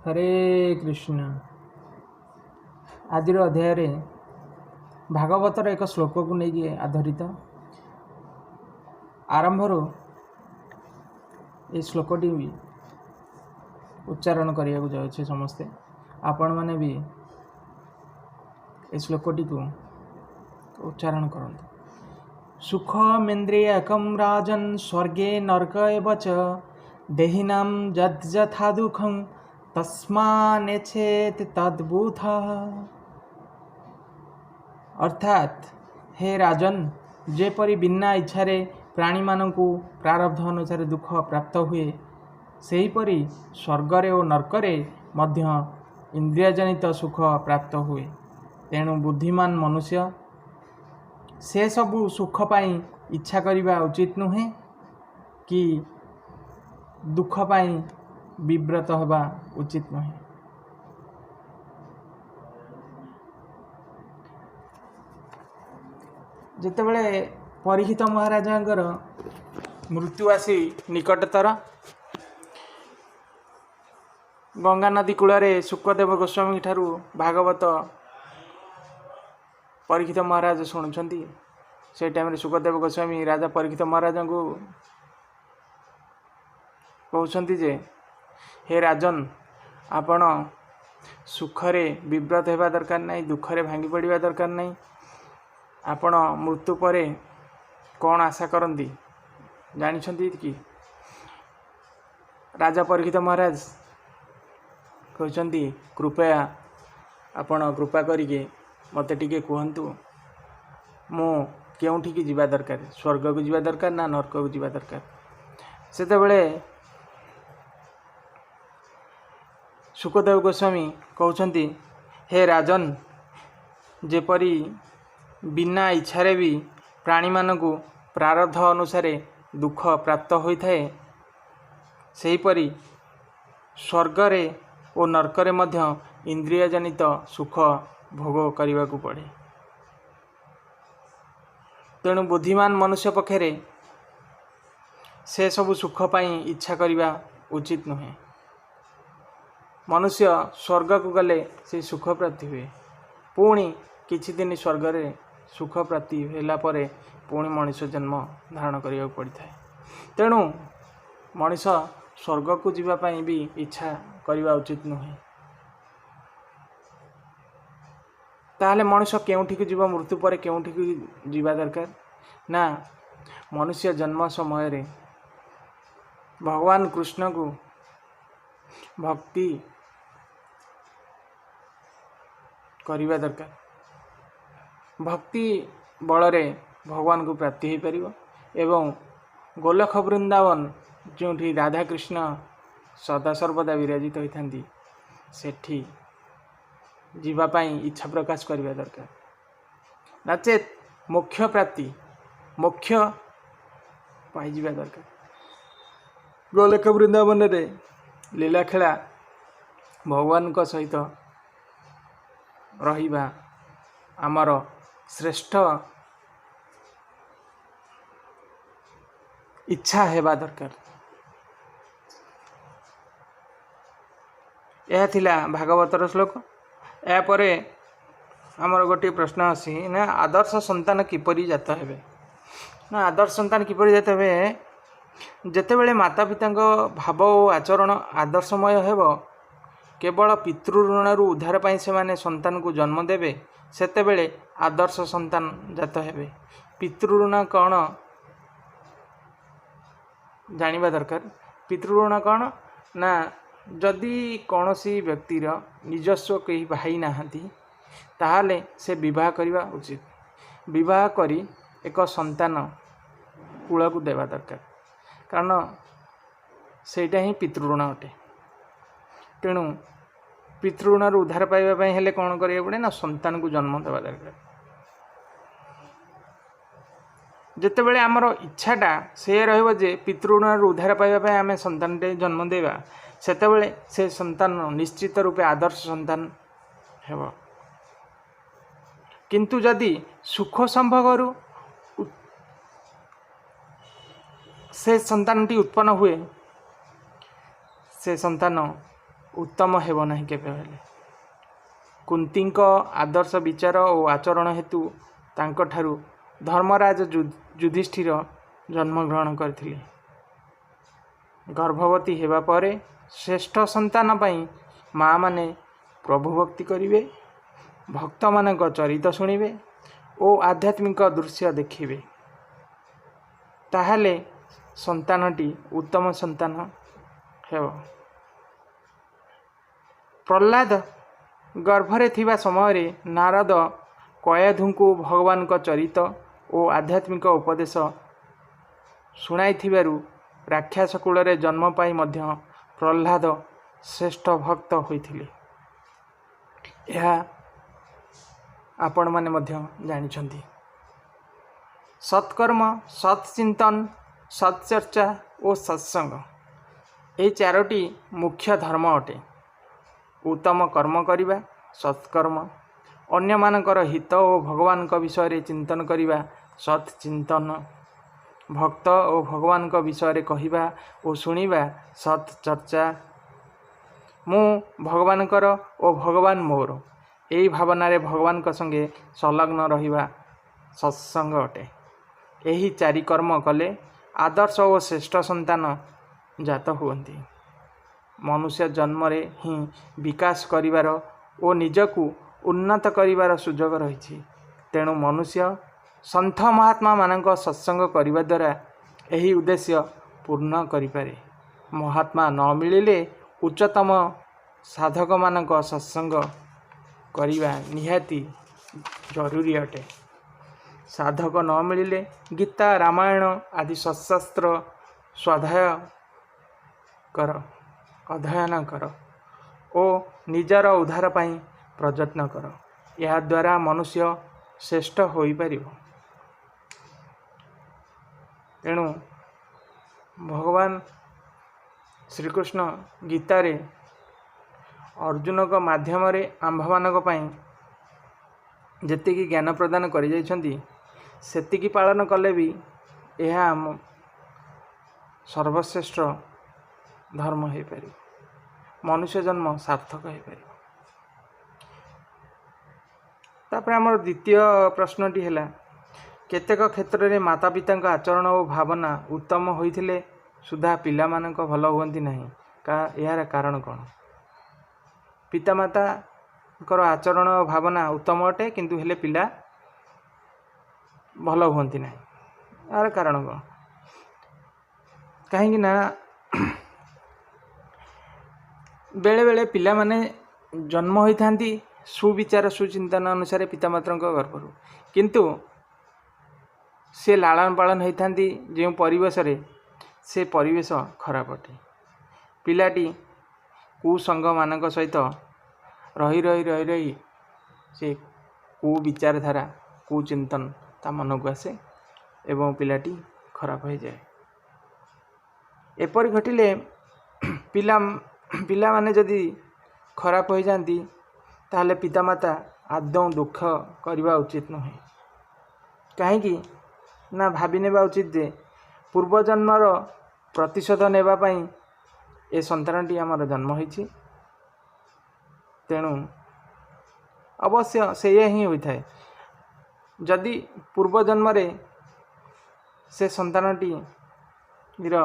ହରେ କୃଷ୍ଣ। ଆଜିର ଅଧ୍ୟାୟରେ ଭାଗବତର ଏକ ଶ୍ଲୋକକୁ ନେଇକି ଆଧାରିତ। ଆରମ୍ଭରୁ ଏହି ଶ୍ଲୋକଟି ଉଚ୍ଚାରଣ କରିବାକୁ ଯାଉଛି। ସମସ୍ତେ ଆପଣମାନେ ବି ଏ ଶ୍ଲୋକଟିକୁ ଉଚ୍ଚାରଣ କରନ୍ତୁ। ସୁଖମେନ୍ଦ୍ରିୟକಂ ରାଜନ୍ ସ୍ୱର୍ଗେ ନର୍କ ଏବ ଚ ଦେହିନାಂ ଯଦ୍ଯଥା ଦୁଃଖଂ ତସ୍ମାନେଚ୍ଛେତ୍ ତଦ୍ବୁଧ। ଅର୍ଥାତ୍ ହେ ରାଜନ, ଯେପରି ବିନା ଇଚ୍ଛାରେ ପ୍ରାଣୀମାନଙ୍କୁ ପ୍ରାରବ୍ଧ ଅନୁସାରେ ଦୁଃଖ ପ୍ରାପ୍ତ ହୁଏ, ସେହିପରି ସ୍ୱର୍ଗରେ ଓ ନର୍କରେ ମଧ୍ୟ ଇନ୍ଦ୍ରିୟଜନିତ ସୁଖ ପ୍ରାପ୍ତ ହୁଏ। ତେଣୁ ବୁଦ୍ଧିମାନ ମନୁଷ୍ୟ ସେସବୁ ସୁଖ ପାଇଁ ଇଚ୍ଛା କରିବା ଉଚିତ ନୁହେଁ କି ଦୁଃଖ ପାଇଁ ବିବ୍ରତ ହେବା ଉଚିତ ନୁହେଁ। ଯେତେବେଳେ ପରୀକ୍ଷିତ ମହାରାଜାଙ୍କର ମୃତ୍ୟୁ ଆସି ନିକଟତର, ଗଙ୍ଗା ନଦୀ କୂଳରେ ଶୁକଦେବ ଗୋସ୍ୱାମୀ ଠାରୁ ଭାଗବତ ପରୀକ୍ଷିତ ମହାରାଜ ଶୁଣୁଛନ୍ତି। ସେଇ ଟାଇମ୍ରେ ଶୁକଦେବ ଗୋସ୍ୱାମୀ ରାଜା ପରୀକ୍ଷିତ ମହାରାଜଙ୍କୁ କହୁଛନ୍ତି ଯେ ହେ ରାଜନ, ଆପଣ ସୁଖରେ ବିବ୍ରତ ହେବା ଦରକାର ନାହିଁ, ଦୁଃଖରେ ଭାଙ୍ଗି ପଡ଼ିବା ଦରକାର ନାହିଁ। ଆପଣ ମୃତ୍ୟୁ ପରେ କ'ଣ ଆଶା କରନ୍ତି ଜାଣିଛନ୍ତି କି? ରାଜା ପରୀକ୍ଷିତ ମହାରାଜ କହୁଛନ୍ତି, କୃପୟା ଆପଣ କୃପା କରିକି ମୋତେ ଟିକେ କୁହନ୍ତୁ, ମୁଁ କେଉଁଠିକି ଯିବା ଦରକାର? ସ୍ୱର୍ଗକୁ ଯିବା ଦରକାର ନା ନର୍କକୁ ଯିବା ଦରକାର? ସେତେବେଳେ ଶୁକଦେବ ଗୋସ୍ୱାମୀ କହୁଛନ୍ତି, ହେ ରାଜନ, ଯେପରି ବିନା ଇଚ୍ଛାରେ ବି ପ୍ରାଣୀମାନଙ୍କୁ ପ୍ରାରବ୍ଧ ଅନୁସାରେ ଦୁଃଖ ପ୍ରାପ୍ତ ହୋଇଥାଏ, ସେହିପରି ସ୍ୱର୍ଗରେ ଓ ନର୍କରେ ମଧ୍ୟ ଇନ୍ଦ୍ରିୟଜନିତ ସୁଖ ଭୋଗ କରିବାକୁ ପଡ଼େ। ତେଣୁ ବୁଦ୍ଧିମାନ ମନୁଷ୍ୟ ପକ୍ଷରେ ସେସବୁ ସୁଖ ପାଇଁ ଇଚ୍ଛା କରିବା ଉଚିତ ନୁହେଁ। ମନୁଷ୍ୟ ସ୍ୱର୍ଗକୁ ଗଲେ ସେ ସୁଖ ପ୍ରାପ୍ତି ହୁଏ, ପୁଣି କିଛି ଦିନ ସ୍ୱର୍ଗରେ ସୁଖ ପ୍ରାପ୍ତି ହେଲା ପରେ ପୁଣି ମଣିଷ ଜନ୍ମ ଧାରଣ କରିବାକୁ ପଡ଼ିଥାଏ। ତେଣୁ ମଣିଷ ସ୍ୱର୍ଗକୁ ଯିବା ପାଇଁ ବି ଇଚ୍ଛା କରିବା ଉଚିତ ନୁହେଁ। ତାହେଲେ ମଣିଷ କେଉଁଠିକୁ ଯିବ? ମୃତ୍ୟୁ ପରେ କେଉଁଠିକୁ ଯିବା ଦରକାର? ନା, ମନୁଷ୍ୟ ଜନ୍ମ ସମୟରେ ଭଗବାନ କୃଷ୍ଣକୁ ଭକ୍ତି କରିବା ଦରକାର। ଭକ୍ତି ବଳରେ ଭଗବାନଙ୍କୁ ପ୍ରାପ୍ତି ହୋଇପାରିବ ଏବଂ ଗୋଲଖ ବୃନ୍ଦାବନ, ଯେଉଁଠି ରାଧାକୃଷ୍ଣ ସଦାସର୍ବଦା ବିରାଜିତ ହୋଇଥାନ୍ତି, ସେଠି ଯିବା ପାଇଁ ଇଚ୍ଛା ପ୍ରକାଶ କରିବା ଦରକାର। ନଚେତ୍ ମୋକ୍ଷ ପ୍ରାପ୍ତି, ମୋକ୍ଷ ପାଇଯିବା ଦରକାର। ଗୋଲକ ବୃନ୍ଦାବନରେ ଲୀଳାଖେଳା ଭଗବାନଙ୍କ ସହିତ ରହିବା ଆମର ଶ୍ରେଷ୍ଠ ଇଚ୍ଛା ହେବା ଦରକାର। ଏହା ଥିଲା ଭାଗବତର ଶ୍ଲୋକ। ଏହାପରେ ଆମର ଗୋଟିଏ ପ୍ରଶ୍ନ ଅଛି ନା, ଆଦର୍ଶ ସନ୍ତାନ କିପରି ଜାତ ହେବେ? ନା, ଆଦର୍ଶ ସନ୍ତାନ କିପରି ଜାତ ହେବେ? ଯେତେବେଳେ ମାତା ପିତାଙ୍କ ଭାବ ଓ ଆଚରଣ ଆଦର୍ଶମୟ ହେବ, କେବଳ ପିତୃଋଣରୁ ଉଦ୍ଧାର ପାଇଁ ସେମାନେ ସନ୍ତାନକୁ ଜନ୍ମ ଦେବେ, ସେତେବେଳେ ଆଦର୍ଶ ସନ୍ତାନ ଜାତ ହେବେ। ପିତୃଋଣ କ'ଣ ଜାଣିବା ଦରକାର। ପିତୃଋଣ କ'ଣ ନା, ଯଦି କୌଣସି ବ୍ୟକ୍ତିର ନିଜସ୍ୱ କେହି ଭାଇ ନାହାନ୍ତି, ତାହେଲେ ସେ ବିବାହ କରିବା ଉଚିତ। ବିବାହ କରି ଏକ ସନ୍ତାନ କୂଳକୁ ଦେବା ଦରକାର, କାରଣ ସେଇଟା ହିଁ ପିତୃଋଣ ଅଟେ। ତେଣୁ ପିତୃଋଣରୁ ଉଦ୍ଧାର ପାଇବା ପାଇଁ ହେଲେ କ'ଣ କରିବାକୁ ପଡ଼େ ନା, ସନ୍ତାନକୁ ଜନ୍ମ ଦେବା ଦରକାର। ଯେତେବେଳେ ଆମର ଇଚ୍ଛାଟା ସେ ରହିବ ଯେ ପିତୃଋଣରୁ ଉଦ୍ଧାର ପାଇବା ପାଇଁ ଆମେ ସନ୍ତାନଟେ ଜନ୍ମ ଦେବା, ସେତେବେଳେ ସେ ସନ୍ତାନ ନିଶ୍ଚିତ ରୂପେ ଆଦର୍ଶ ସନ୍ତାନ ହେବ। କିନ୍ତୁ ଯଦି ସୁଖ ସମ୍ଭୋଗରୁ ସେ ସନ୍ତାନଟି ଉତ୍ପନ୍ନ ହୁଏ, ସେ ସନ୍ତାନ ଉତ୍ତମ ହେବ ନାହିଁ କେବେ ହେଲେ। କୁନ୍ତୀଙ୍କ ଆଦର୍ଶ ବିଚାର ଓ ଆଚରଣ ହେତୁ ତାଙ୍କଠାରୁ ଧର୍ମରାଜ ଯୁଧିଷ୍ଠିର ଜନ୍ମଗ୍ରହଣ କରିଥିଲେ। ଗର୍ଭବତୀ ହେବା ପରେ ଶ୍ରେଷ୍ଠ ସନ୍ତାନ ପାଇଁ ମାଆମାନେ ପ୍ରଭୁ ଭକ୍ତି କରିବେ, ଭକ୍ତମାନଙ୍କ ଚରିତ ଶୁଣିବେ ଓ ଆଧ୍ୟାତ୍ମିକ ଦୃଶ୍ୟ ଦେଖିବେ, ତାହେଲେ ସନ୍ତାନଟି ଉତ୍ତମ ସନ୍ତାନ ହେବ। ପ୍ରହ୍ଲାଦ ଗର୍ଭରେ ଥିବା ସମୟରେ ନାରଦ କୟାଧୁଙ୍କୁ ଭଗବାନଙ୍କ ଚରିତ ଓ ଆଧ୍ୟାତ୍ମିକ ଉପଦେଶ ଶୁଣାଇଥିବାରୁ ରାକ୍ଷସ କୂଳରେ ଜନ୍ମ ପାଇ ମଧ୍ୟ ପ୍ରହ୍ଲାଦ ଶ୍ରେଷ୍ଠ ଭକ୍ତ ହୋଇଥିଲେ। ଏହା ଆପଣମାନେ ମଧ୍ୟ ଜାଣିଛନ୍ତି। ସତ୍କର୍ମ, ସତ୍ଚିନ୍ତନ, ସତ୍ଚର୍ଚ୍ଚା ଓ ସତ୍ସଙ୍ଗ ଏହି ଚାରୋଟି ମୁଖ୍ୟ ଧର୍ମ ଅଟେ। ଉତ୍ତମ କର୍ମ କରିବା ସତ୍କର୍ମ, ଅନ୍ୟମାନଙ୍କର ହିତ ଓ ଭଗବାନଙ୍କ ବିଷୟରେ ଚିନ୍ତନ କରିବା ସତ୍ଚିନ୍ତନ, ଭକ୍ତ ଓ ଭଗବାନଙ୍କ ବିଷୟରେ କହିବା ଓ ଶୁଣିବା ସତ୍ଚର୍ଚ୍ଚା, ମୁଁ ଭଗବାନଙ୍କର ଓ ଭଗବାନ ମୋର ଏହି ଭାବନାରେ ଭଗବାନଙ୍କ ସଙ୍ଗେ ସଂଲଗ୍ନ ରହିବା ସତ୍ସଙ୍ଗ ଅଟେ। ଏହି ଚାରି କର୍ମ କଲେ ଆଦର୍ଶ ଓ ଶ୍ରେଷ୍ଠ ସନ୍ତାନ ଜାତ ହୁଅନ୍ତି। ମନୁଷ୍ୟ ଜନ୍ମରେ ହିଁ ବିକାଶ କରିବାର ଓ ନିଜକୁ ଉନ୍ନତ କରିବାର ସୁଯୋଗ ରହିଛି। ତେଣୁ ମନୁଷ୍ୟ ସନ୍ଥ ମହାତ୍ମାମାନଙ୍କ ସତ୍ସଙ୍ଗ କରିବା ଦ୍ୱାରା ଏହି ଉଦ୍ଦେଶ୍ୟ ପୂର୍ଣ୍ଣ କରିପାରେ। ମହାତ୍ମା ନ ମିଳିଲେ ଉଚ୍ଚତମ ସାଧକମାନଙ୍କ ସତ୍ସଙ୍ଗ କରିବା ନିହାତି ଜରୁରୀ ଅଟେ। ସାଧକ ନ ମିଳିଲେ ଗୀତା, ରାମାୟଣ ଆଦି ସତ୍ଶାସ୍ତ୍ର ସ୍ୱାଧ୍ୟାୟ କର, ଅଧ୍ୟୟନ କର ଓ ନିଜର ଉଦ୍ଧାର ପାଇଁ ପ୍ରଯତ୍ନ କର। ଏହାଦ୍ୱାରା ମନୁଷ୍ୟ ଶ୍ରେଷ୍ଠ ହୋଇପାରିବ। ତେଣୁ ଭଗବାନ ଶ୍ରୀକୃଷ୍ଣ ଗୀତାରେ ଅର୍ଜୁନଙ୍କ ମାଧ୍ୟମରେ ଆମ୍ଭମାନଙ୍କ ପାଇଁ ଯେତିକି ଜ୍ଞାନ ପ୍ରଦାନ କରିଯାଇଛନ୍ତି, ସେତିକି ପାଳନ କଲେ ବି ଏହା ଆମ ସର୍ବଶ୍ରେଷ୍ଠ ଧର୍ମ ହୋଇପାରିବ, ମନୁଷ୍ୟ ଜନ୍ମ ସାର୍ଥକ ହୋଇପାରିବ। ତାପରେ ଆମର ଦ୍ୱିତୀୟ ପ୍ରଶ୍ନଟି ହେଲା, କେତେକ କ୍ଷେତ୍ରରେ ମାତା ପିତାଙ୍କ ଆଚରଣ ଓ ଭାବନା ଉତ୍ତମ ହୋଇଥିଲେ ସୁଦ୍ଧା ପିଲାମାନଙ୍କ ଭଲ ହୁଅନ୍ତି ନାହିଁ, ଏହାର କାରଣ କ'ଣ? ପିତାମାତାଙ୍କର ଆଚରଣ ଓ ଭାବନା ଉତ୍ତମ ଅଟେ, କିନ୍ତୁ ହେଲେ ପିଲା ଭଲ ହୁଅନ୍ତି ନାହିଁ, ଏହାର କାରଣ କ'ଣ? କାହିଁକି ନା ବେଳେବେଳେ ପିଲାମାନେ ଜନ୍ମ ହୋଇଥାନ୍ତି ସୁବିଚାର ସୁଚିନ୍ତନ ଅନୁସାରେ ପିତାମାତାଙ୍କ ଗର୍ଭରୁ, କିନ୍ତୁ ସେ ଲାଳନ ପାଳନ ହୋଇଥାନ୍ତି ଯେଉଁ ପରିବେଶରେ, ସେ ପରିବେଶ ଖରାପ ଅଟେ। ପିଲାଟି କୁସଙ୍ଗମାନଙ୍କ ସହିତ ରହି ରହି ରହି ରହି ସେ କୁବିଚାରଧାରା, କୁଚିନ୍ତନ ତା ମନକୁ ଆସେ ଏବଂ ପିଲାଟି ଖରାପ ହୋଇଯାଏ। ଏପରି ଘଟିଲେ ପିଲାମାନେ ଯଦି ଖରାପ ହୋଇଯାଆନ୍ତି, ତାହେଲେ ପିତାମାତା ଆଦୌ ଦୁଃଖ କରିବା ଉଚିତ ନୁହେଁ। କାହିଁକି ନା ଭାବି ନେବା ଉଚିତ ଯେ ପୂର୍ବଜନ୍ମର ପ୍ରତିଶୋଧ ନେବା ପାଇଁ ଏ ସନ୍ତାନଟି ଆମର ଜନ୍ମ ହୋଇଛି। ତେଣୁ ଅବଶ୍ୟ ସେଇଆ ହିଁ ହୋଇଥାଏ। ଯଦି ପୂର୍ବଜନ୍ମରେ ସେ ସନ୍ତାନଟିର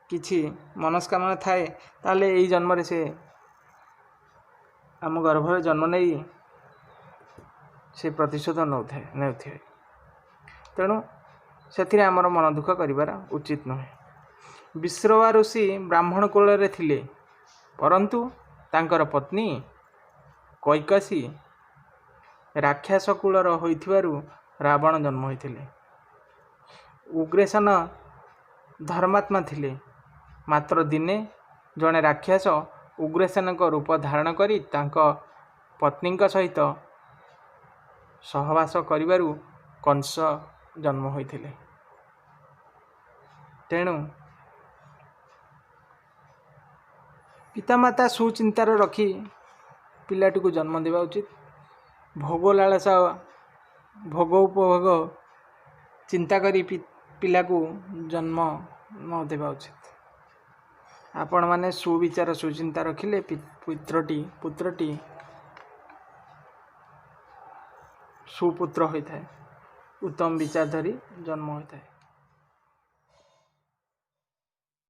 କିଛି ମନସ୍କାମନା ଥାଏ, ତାହେଲେ ଏଇ ଜନ୍ମରେ ସେ ଆମ ଗର୍ଭରେ ଜନ୍ମ ନେଇ ସେ ପ୍ରତିଶୋଧ ନେଉଥିବେ। ତେଣୁ ସେଥିରେ ଆମର ମନ ଦୁଃଖ କରିବାର ଉଚିତ ନୁହେଁ। ବିଶ୍ରବା ଋଷି ବ୍ରାହ୍ମଣ କୂଳରେ ଥିଲେ, ପରନ୍ତୁ ତାଙ୍କର ପତ୍ନୀ କୈକସୀ ରାକ୍ଷସ କୂଳର ହୋଇଥିବାରୁ ରାବଣ ଜନ୍ମ ହୋଇଥିଲେ। ଉଗ୍ରସେନ ଧର୍ମାତ୍ମା ଥିଲେ। ମାତ୍ର ଦିନେ ଜଣେ ରାକ୍ଷସ ଉଗ୍ରସେନଙ୍କ ରୂପ ଧାରଣ କରି ତାଙ୍କ ପତ୍ନୀଙ୍କ ସହିତ ସହବାସ କରିବାରୁ କଂସ ଜନ୍ମ ହୋଇଥିଲେ। ତେଣୁ ପିତାମାତା ସୁଚିନ୍ତାରେ ରଖି ପିଲାଟିକୁ ଜନ୍ମ ଦେବା ଉଚିତ। ଭୋଗ ଲାଳସା, ଭୋଗ ଉପଭୋଗ ଚିନ୍ତା କରି ପିଲାକୁ ଜନ୍ମ ନ ଦେବା ଉଚିତ। ଆପଣମାନେ ସୁବିଚାର ସୁଚିନ୍ତା ରଖିଲେ ପୁତ୍ରଟି ସୁପୁତ୍ର ହୋଇଥାଏ, ଉତ୍ତମ ବିଚାର ଧରି ଜନ୍ମ ହୋଇଥାଏ।